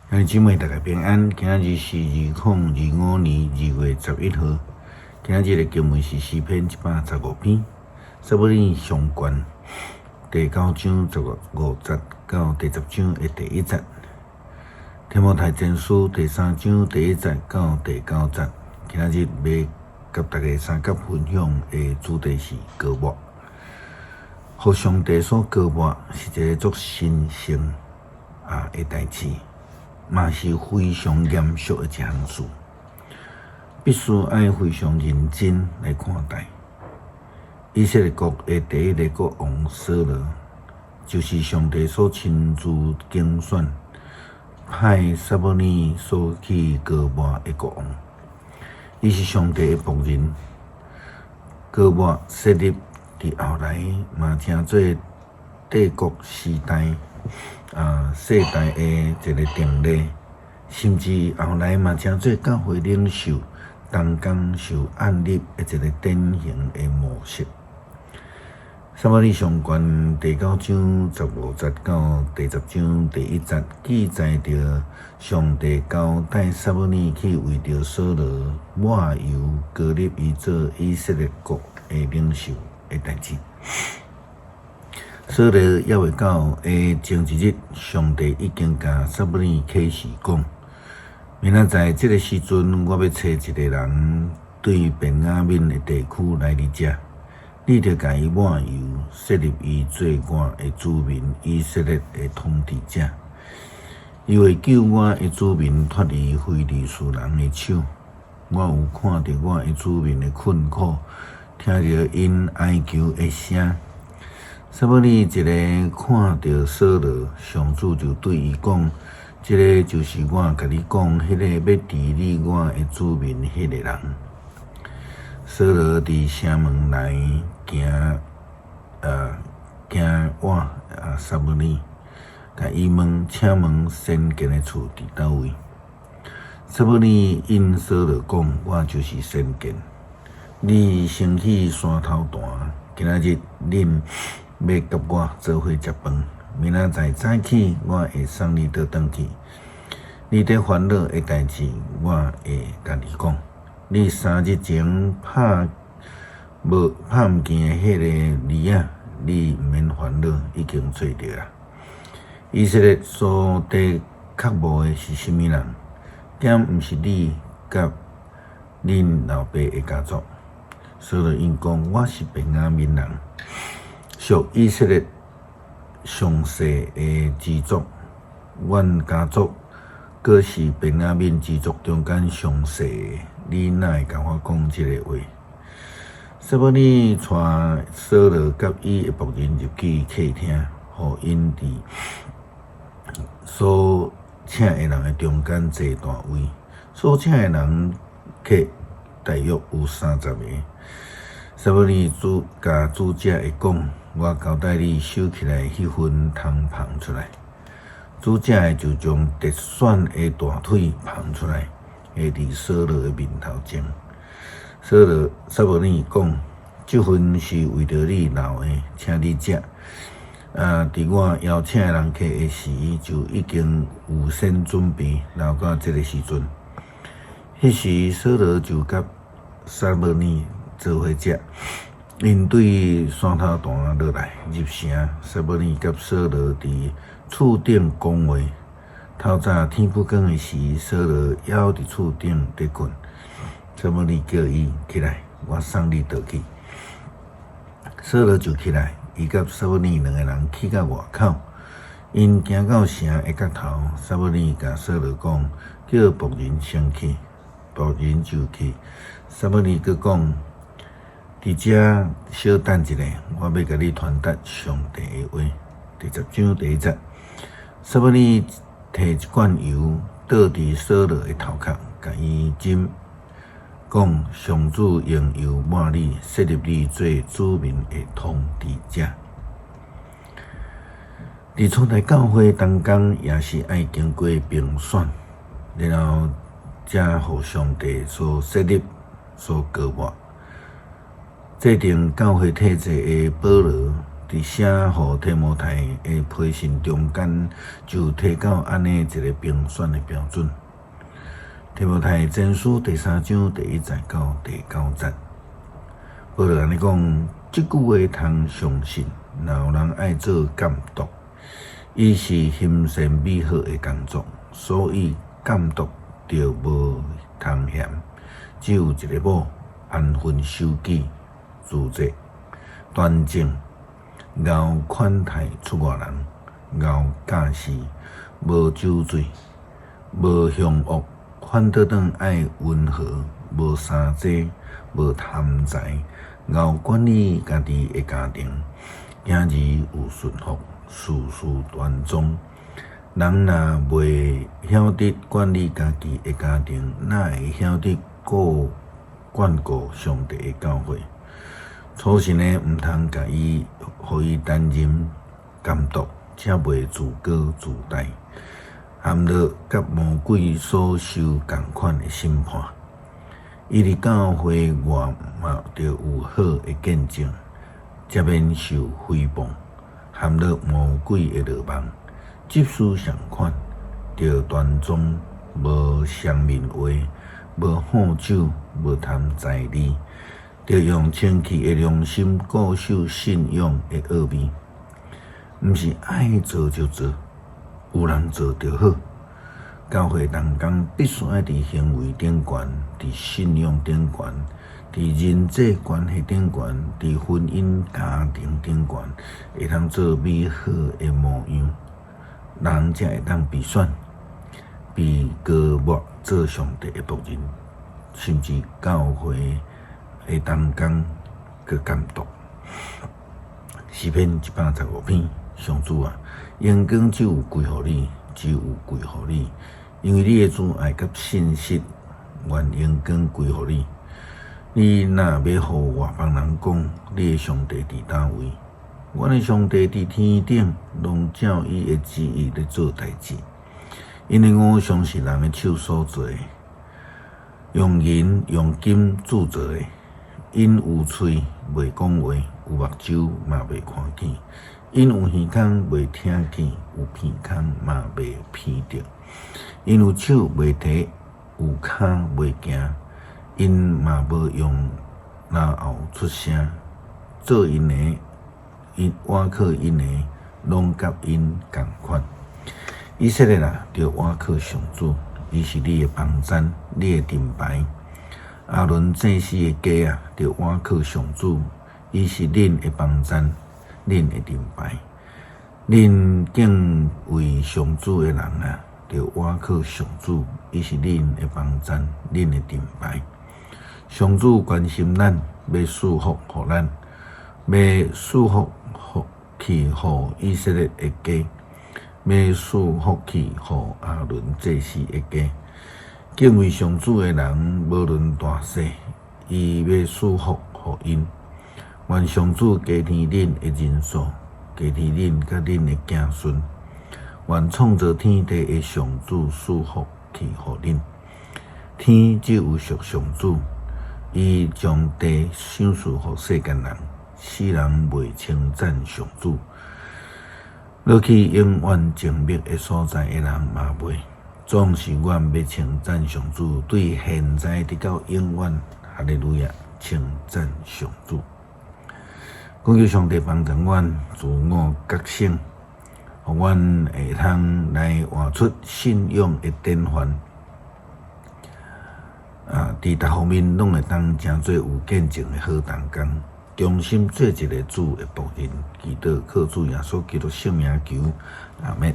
兄弟姊妹，大家平安。今仔日是2025年2月11號。今仔日的經文是詩篇115篇，撒母耳上卷第九章十五節到第十章的第一節。提摩太前書第三章第一節到第九節。今仔日欲佮大家相佮分享的主題是膏抹。予上帝所膏抹是一個足神聖的代誌，嘛是非常嚴肅的一項事，必須愛非常認真來看待。以色列國的第一个國王掃羅，就是上帝所親自揀選，派撒母耳所去膏抹的國王。伊是上帝的僕人，膏抹設立佇後來嘛成做帝國時代世代的一个定例，甚至後來嘛成做教會領袖同工受按立的一个典型的模式。撒母耳上卷第九章十五節到第十章第一節記載著上帝交代撒母耳去為著掃羅抹油膏立伊做以色列國的領袖的代誌。掃羅猶未到的前一日，上帝已經共撒母耳啟示講：明仔載這个時陣，我欲揣一个人對便雅憫的地區來佇遮，你著共伊抹油，設立伊做我的子民以色列的統治者。伊會救我的子民脫離非利士人的手。我有看著我的子民的困苦，聽著𪜶哀求的聲。撒母耳一个看著掃羅，上主就對伊講：這个就是我共你講，彼个欲治理我的子民彼个人。掃羅佇城門內行倚撒母耳，共伊問：請問先見的厝佇佗位？撒母耳應掃羅講：我就是先見。你先去山頭壇，今仔日恁欲佮我做伙食飯，明仔載早起我會送你倒轉去。你佇煩惱的代誌，我會共你講。你三日前拍無拍毋見的彼个兒仔，你毋免煩惱，已經揣著矣。以色列所佇渴慕的是啥物人？敢毋是你佮恁老爸的家族？掃羅應講：我是便雅憫人，屬以色列上細的支族，阮家族閣是便雅憫支族中間上細的。你哪會共我講這个話？撒母耳帶掃羅佮伊的僕人入去客廳，予𪜶佇所請的人的中間坐大位。所請的人客大約有30个。撒母耳主共煮食的講：我交代你收起來彼份通捧出來。煮食的就將特選的大腿捧出來，下佇掃羅的面頭前。掃羅撒母耳講：這份是為著你留的，請你食。佇我邀請的人客的時，就已經預先準備，留到這个時陣。彼時掃羅就佮撒母耳做伙食，𪜶對山頭壇落來入城。撒母耳佮掃羅佇厝頂講話。透早天不光的時，掃羅猶佇厝頂佇睏。撒母耳叫伊起來，我送你倒去。掃羅就起來，伊佮撒母耳兩个人去到外口。𪜶行到城的角頭，撒母耳共掃羅講：叫僕人先去。僕人就去。撒母耳閣講：佇遮小等一下，我欲共你傳達上帝的話。第十章第一節，撒母耳提一罐油倒佇掃羅的頭殼，共伊斟，講：上主用油抹你，設立你做子民的統治者。佇初代教會同工也是愛經過評選，然後才予上帝所設立、所膏抹。制定教會體制的保羅，佇寫予提摩太的批信中間，就提到按呢一个評選的標準。提摩太前書第三章第一節到第九節，保羅按呢講，這句話通相信，若有人愛做監督，伊是欣羨美好的工作，所以監督就無通嫌，只有一个某，安分守己，自制，端正，𠢕款待出外人，𠢕教示，無酒醉，無兇惡，反倒轉愛溫和，無相爭，無貪財，𠢕管理家己的家庭，囝兒有順服，事事端莊。人若袂曉得管理家己的家庭，哪會曉得顧管顧上帝的教會？粗信的毋通共伊，予伊擔任監督，才袂自高自大，陷落佮魔鬼所受仝款的審判。伊佇教會外嘛著有好的見證，才免受誹謗，陷落魔鬼的羅網。執事仝款，著端莊，無雙面話，無好酒，無貪財利，著用清氣的良心固守信仰的奧秘。毋是愛做就做，有人做就好。教會同工必須愛佇行為頂懸，佇信仰頂懸，佇人際關係頂懸，佇婚姻家庭頂懸，會通做美好的模樣，人才會當被選、被膏抹做上帝的僕人，甚至教會的同工閣監督。詩篇115篇，上主啊，榮光只有歸予你，只有歸予你，因為你的慈愛佮信實，願榮光歸予你。你若欲予外邦人講，你的上帝佇佗位？阮的上帝佇天頂，攏照伊的旨意咧做代誌。𪜶的偶像是人的手所做的，用銀用金鑄造的。𪜶有喙袂講話，有目睭嘛袂看見；𪜶有耳孔袂聽見，有鼻孔嘛袂鼻著；𪜶有手袂提，有跤袂行。𪜶嘛無用嚨喉出聲，做𪜶的，𪜶倚靠𪜶的，攏佮𪜶仝款。以色列啊，著倚靠上主，伊是你的幫贊，你的盾牌。亞倫祭司的家啊，著倚靠上主，伊是恁的幫贊，恁的盾牌。恁敬畏上主的人啊，著倚靠上主，伊是恁的幫贊，恁的盾牌。上主關心咱，欲賜福予咱，欲賜福福氣予以色列的家，欲賜福氣予亞倫祭司的家。敬畏上主的人，無論大細，伊欲賜福予𪜶。願上主加添恁的人數，加添恁佮恁的子孫。願創造天地的上主賜福氣予恁。天只有屬上主，伊將地賞賜予世間人，世人袂稱讚上主。落去永遠靜默的所在的人嘛袂，總是阮欲稱讚上主，對現在直到永遠，哈利路亞，稱讚上主。懇求上帝幫助阮自我覺醒，予阮會通來活出信仰的典範。啊，佇逐方面攏會當成做有見證的好同工，忠心做一个主的僕人，祈禱靠主耶穌基督聖名求，阿們。